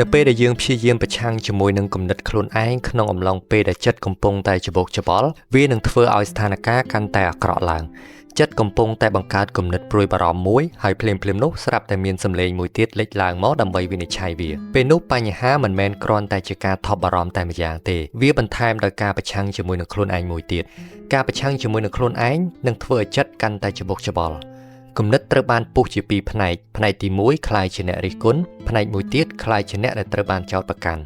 នៅពេលដែលយើងព្យាយាមប្រឆាំងជាមួយនឹងគំនិតខ្លួនឯងក្នុងអំឡុងពេលដែលចិត្តកំពុងតែច្របូកច្របល់វានឹងធ្វើឲ្យស្ថានភាពកាន់តែអាក្រក់ឡើងចិត្តកំពុងតែបង្កើតគំនិតព្រួយបារម្ភមួយហើយភ្លាមៗនោះស្រាប់តែមានសម្លេងមួយទៀតលេចឡើងមកដើម្បីវិនិច្ឆ័យវាពេលនោះបញ្ហាមិនមែនគ្រាន់តែជាការថប់បារម្ភតែម្យ៉ាងទេវាបន្ថែមដោយការប្រឆាំងជាមួយនឹងខ្លួនឯងមួយទៀតការប្រឆាំងជាមួយនឹងខ្លួនឯងនឹងធ្វើឲ្យចិត្តកាន់តែច្របូកច្របល់គំនិតត្រូវបានពុះជាពីរផ្នែកផ្នែកទី1ក្លាយជាអ្នករិះគន់ផ្នែកមួយទៀតក្លាយជាអ្នកដែលត្រូវបានចោទប្រកាន់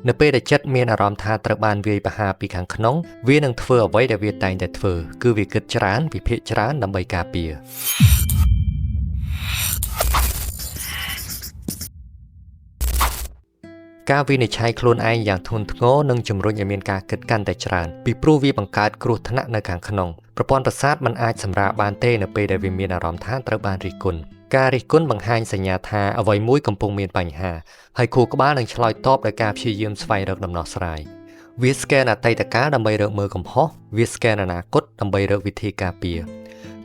នៅពេលដែលចិត្តមានអារម្មណ៍ថាត្រូវបានវាយប្រហារពីខាងក្នុងវានឹងធ្វើអ្វីដែលវាតែងតែធ្វើគឺវាគិតច្រើនវិភាគច្រើនដើម្បីការពារការវិនិច្ឆ័យខ្លួនឯងយ៉ាងធ្ងន់ធ្ងរនឹងជំរុញឲ្យមានការគិតកាន់តែច្រើនពីព្រោះវាបង្កើតគ្រោះថ្នាក់នៅខាងក្នុងប្រព័ន្ធប្រសាទមិនអាចសម្រាកបានទេនៅពេលដែលវាមានអារម្មណ៍ថាត្រូវបានរិះគន់ការរិះគន់បង្ហាញសញ្ញាថាអ្វីមួយកំពុងមានបញ្ហាហើយខួរក្បាលនឹងឆ្លើយតបដោយការព្យាយាមស្វែងរកដំណោះស្រាយវា scan អតីតកាលដើម្បីរកមើលកំហុសវា scan អនាគតដើម្បីរកវិធីការពារ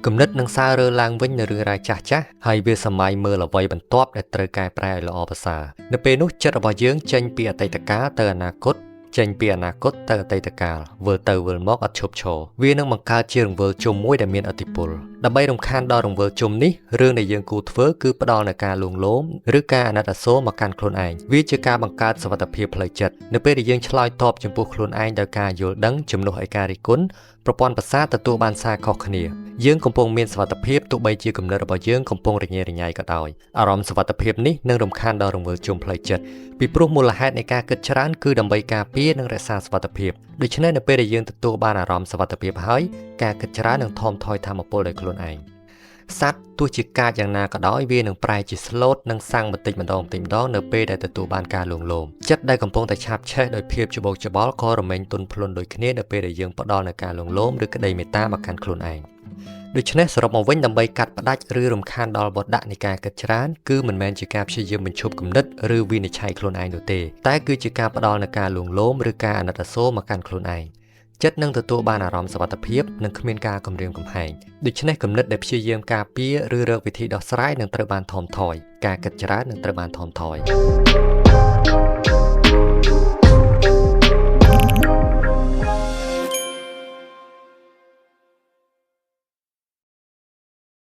គំនិតនឹងសើរើឡើងវិញនៅរឿងរ៉ាវចាស់ៗហើយវាសម័យមើលអ្វីបន្ទាប់ដែលត្រូវកែប្រែឲ្យល្អប្រសើរនៅពេលនោះចិត្តរបស់យើងចេញពីអតីតកាលទៅអនាគតចេញពីអនាគតទៅអតីតកាលវិលទៅវិលមកអត់ឈប់ឈរវានឹងបង្កើតជារង្វិលជុំមួយដែលមានឥទ្ធិពលដើម្បីរំខានដល់រង្វិលជុំនេះរឿងដែលយើងគួរធ្វើគឺផ្ដល់នូវការលួងលោមឬការអាណិតអាសូរមកកាន់ខ្លួនឯងវាជាការបង្កើតសុវត្ថិភាពផ្លូវចិត្តនៅពេលដែលយើងឆ្លើយតបចំពោះខ្លួនឯងដោយការយល់ដឹងជំនួសឲ្យការរិះគន់ប្រព័ន្ធប្រសាទទទួលបានសារខុសគ្នាយើងកំពុងមានសុវត្ថិភាពទោះបីជាគំនិតរបស់យើងកំពុងរញ៉េរញ៉ៃក៏ដោយអារម្មណ៍សុវត្ថិភាពនេះនឹងរំខានដល់រង្វិលជុំផ្លូវចិត្តពីព្រោះមូលហេតុនៃការគិតច្រើនគឺដើម្បីការពារនិងរក្សាសុវត្ថិភាពដូច្នេះនៅពេលដែលយើងទទួលបានអារម្មណ៍សុវត្ថិភាពហើយការគិតច្រើននឹងថមថយថាមពលដោយខ្លួនឯងសត្វទោះជាកាចយ៉ាងណាក៏ដោយវានឹងប្រែជាស្លូតនិងសាំងបន្តិចម្ដងបន្តិចម្ដងនៅពេលដែលទទួលបានការលួងលោមចិត្តដែលកំពុងតែឆាបឆេះដោយភាពច្របូកច្របល់ក៏រមែងទន់ភ្លន់ដូចគ្នានៅពេលដែលយើងផ្ដល់នូវការលួងលោមឬក្តីមេត្តាមកកាន់ខ្លួនឯងដូច្នេះសរុបមកវិញដើម្បីកាត់ផ្ដាច់ឬរំខានដល់វដ្តៈនៃការគិតច្រើនគឺមិនមែនជាការព្យាយាមបញ្ឈប់គំនិតឬវិនិច្ឆ័យខ្លួនឯងនោះទេតែគឺជាការផ្ដល់នូវការលួងលោមឬការអាណិតអាសូរមកកាន់ខ្លួនឯងចិត្តនឹងទទួលបានអារម្មណ៍សុវត្ថិភាពនិងគ្មានការគំរាមកំហែងដូច្នេះគំនិតដែលព្យាយាមការពារឬរកវិធីដោះស្រាយនឹងត្រូវបានថមថយការគិតច្រើននឹងត្រូវបានថមថយ។